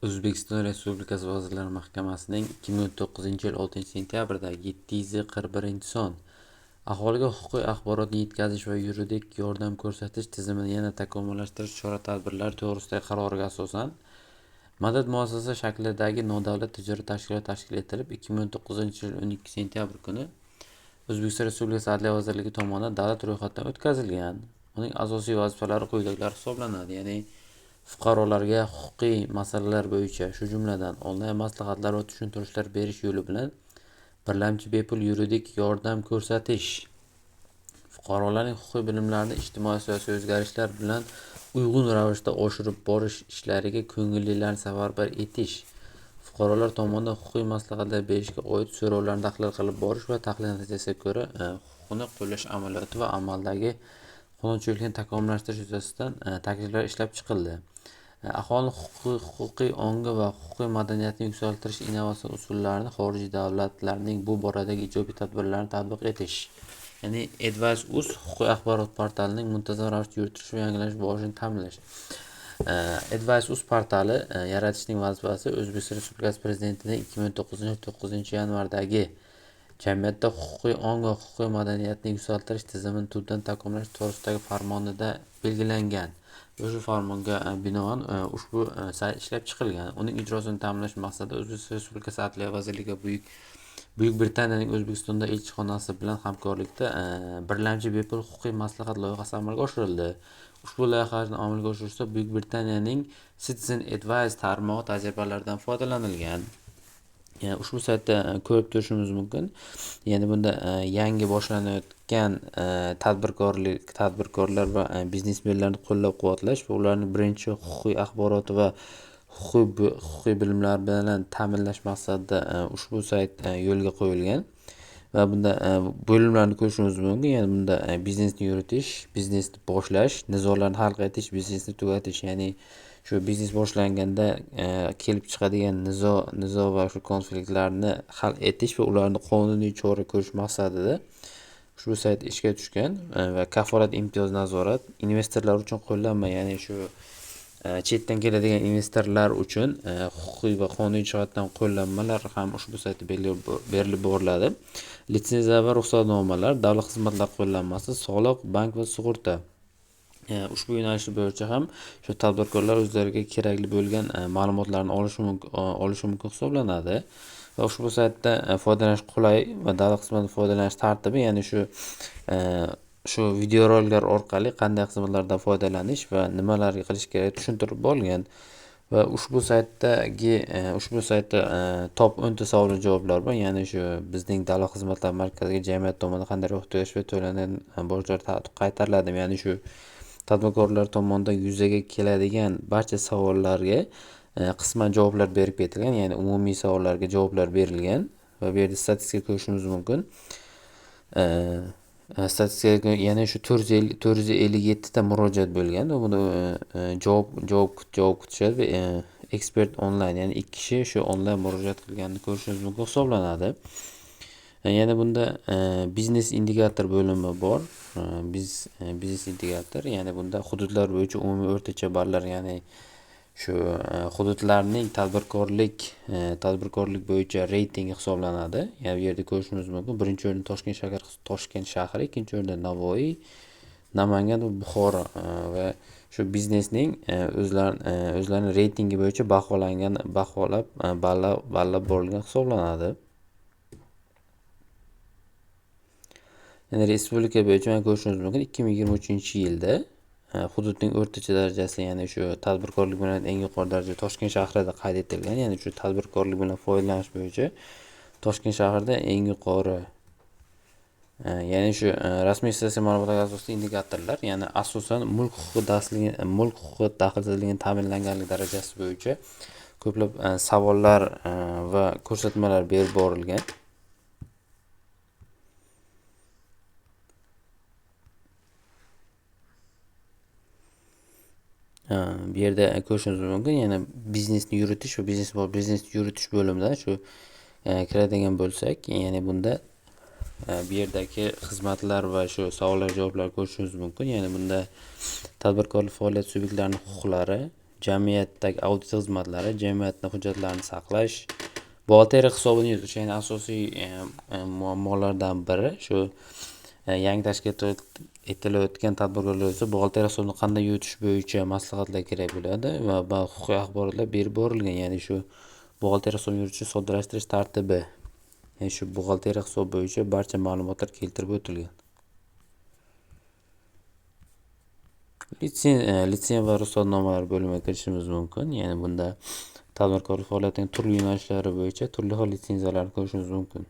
O'zbekiston Respublikasi Vazirlar Mahkamasining 2019-yil 6-sentyabrdagi 741-son aholiga huquqiy axborotni yetkazish va yuridik yordam ko'rsatish tizimini yana takomillashtirish chora-tadbirlari to'g'risidagi qaroriga asosan Madad muassasa shaklidagi nodavlat tijorat tashkiloti tashkil etilib, 2019-yil 12 sentyabr kuni O'zbekiston Respublikasi Adliya vazirligi tomonidan davlat ro'yxatidan o'tkazilgan. Uning asosiy vazifalari quyidagilar hisoblanadi, ya'ni fuqarolarga huquqiy masalalar bo'yicha, shu jumladan, onlayn maslahatlar va tushuntirishlar berish yo'li bilan birlamchi bepul yuridik yordam ko'rsatish, fuqarolarning huquqiy bilimlarini ijtimoiy-siyosiy o'zgarishlar bilan uyg'un ravishda oshirib borish ishlariga ko'ngillilarni safarbar etish, fuqarolar tomonidan huquqiy maslahatlar berishga oid so'rovlarni tahlil qilib borish va tahlil natijasiga ko'ra huquqni qo'llash amaliyoti va amaldagi qonunchilikni takomillashtirish yuzasidan takliflar ishlab chiqildi. Aholini huquqiy ongi va huquqiy madaniyatni yuksaltirish innovatsion usullarini, xorijiy davlatlarning bu boradagi ijobiy tadbirlarini tatbiq etish, ya'ni Advice Uz huquqiy axborot portalining muntazam ravishda yuritilishi va yangilanish borishini ta'minlash. Advice Uz portali yaratishning vazifasi O'zbekiston Respublikasi Prezidentining 2019-yil 9-yanvardagi jamiyatda huquqiy ong va huquqiy madaniyatni yuksaltirish tizimini tubdan takomillash to'g'risidagi farmonida belgilangan. O'sha farmonga binoan ushbu sayt ishlab chiqilgan. Uning ijrosini ta'minlash maqsadida O'zbekiston Respublikasi Adliya vazirligi Buyuk Britaniyaning O'zbekistonda elchixonasi bilan hamkorlikda birlamchi bepul huquqiy maslahat loyihasi amalga oshirildi. Ushbu loyihani amalga oshirishda Buyuk Britaniyaning Citizen Advice tarmog'i tajribalaridan foydalanilgan. Ya'ni ushbu saytda ko'rib turishimiz mumkin. Ya'ni bunda yangi boshlanayotgan tadbirkorlar va biznesmenlarni qo'llab-quvvatlash va ularning birinchi huquqiy axboroti va huquqiy bilimlar bilan ta'minlash maqsadida ushbu sayt yo'lga qo'yilgan. Va bunda bo'limlarni ko'rishimiz mumkin. Ya'ni bunda biznesni yuritish, biznesni boshlash, nizolarni hal etish, biznesni tugatish, ya'ni shu biznes boshlanganda kelib chiqadigan nizo va shu konfliktlarni hal etish va ularni qonuniy chora ko'rish maqsadida ushbu sayt ishga tushgan va kafolat, imtiyoz, nazorat, investorlar uchun qo'llanma, ya'ni shu chetdan keladigan investorlar uchun huquqiy va qonuniy jihatdan qo'llanmalar ham ushbu saytda berilib boriladi. Litsenziya va ruxsatnomalar, davlat xizmatlari qo'llanmasi, soliq, bank va sug'urta. Ushbu yo'nalish bo'yicha ham shu tadbirkorlar o'zlariga kerakli bo'lgan ma'lumotlarni olishi mumkin hisoblanadi. Va ushbu saytda foydalanish qulay va davlat xizmatidan foydalanish tartibi, ya'ni shu videoroliklar orqali qanday xizmatlardan foydalanish va nimalarga qilish kerak tushuntirib borilgan. Va ushbu saytda top 10 ta savol javoblar bor, ya'ni shu bizning davlat xizmatlari markaziga jamiyat tomonidan qanday ro'yxatga o'tish va to'langan bojlar qaytariladi, ya'ni shu tadbirkorlar tomonidan yuzaga keladigan barcha savollarga qisman javoblar berib ketilgan, ya'ni umumiy savollarga javoblar berilgan va bu yerda statistika ko'rishimiz mumkin. Statistika, ya'ni shu 457 ta murojaat bo'lgan va buni javob kutishadi va ekspert onlayn, ya'ni 2 kishi shu onlayn murojaat qilganini ko'rishimiz mumkin hisoblanadi. Yana bunda biznes indikator bo'limi bor. Biznes indikator, ya'ni bunda hududlar bo'yicha umumiy o'rtacha ballar, ya'ni shu hududlarning tadbirkorlik bo'yicha reytingi hisoblanadi. Ya'ni bu yerda ko'rishimiz mumkin. Birinchi o'rinda Toshkent shahri, ikkinchi o'rinda Navoiy, Namangan va Buxoro va shu biznesning o'zlarining reytingi bo'yicha baholangan, baholab, ballab borilgan hisoblanadi. Ya'ni respublika bo'yicha mana ko'rishimiz mumkin. 2023-yilda hududning o'rtacha darajasi, ya'ni shu tadbirkorlik bilan eng yuqori daraja Toshkent shahrida qayd etilgan. Ya'ni shu tadbirkorlik bilan foydalanish bo'yicha Toshkent shahrida eng yuqori, ya'ni shu rasmiy statistika ma'lumotlariga asosida indikatorlar, ya'ni asosan mulk huquqi daxlsizligini ta'minlanganlik darajasi bo'yicha ko'plab savollar va ko'rsatmalar berib borilgan. Bu yerda ko'rishimiz mumkin, ya'ni biznesni yuritish va biznesni yuritish bo'limida shu kiradigan bo'lsak, ya'ni bunda bu yerdagi xizmatlar va shu savollar javoblar ko'rishimiz mumkin. Ya'ni bunda tadbirkorlik faoliyat subyektlarining huquqlari, Jamiyatdagi audit xizmatlari, jamiyatni hujjatlarini saqlash, buxgalteriya hisobini yuritish, ya'ni asosiy muammolardan biri shu yangi tashkil etilayotgan tadbirkorlar esa buxgalteriya hisobini qanday yuritish bo'yicha maslahatlar kerak bo'ladi va huquqiy axborotlar berib borilgan, ya'ni shu buxgalteriya hisobini yuritishni soddalashtirish tartibi, ya'ni shu buxgalteriya hisobi bo'yicha barcha ma'lumotlar keltirib o'tilgan. Litsenziya va ruxsatnomalar bo'limiga kirishimiz mumkin. Ya'ni bunda tadbirkorlik faoliyatining turli yo'nalishlari bo'yicha turli xil litsenziyalarni ko'rishimiz mumkin.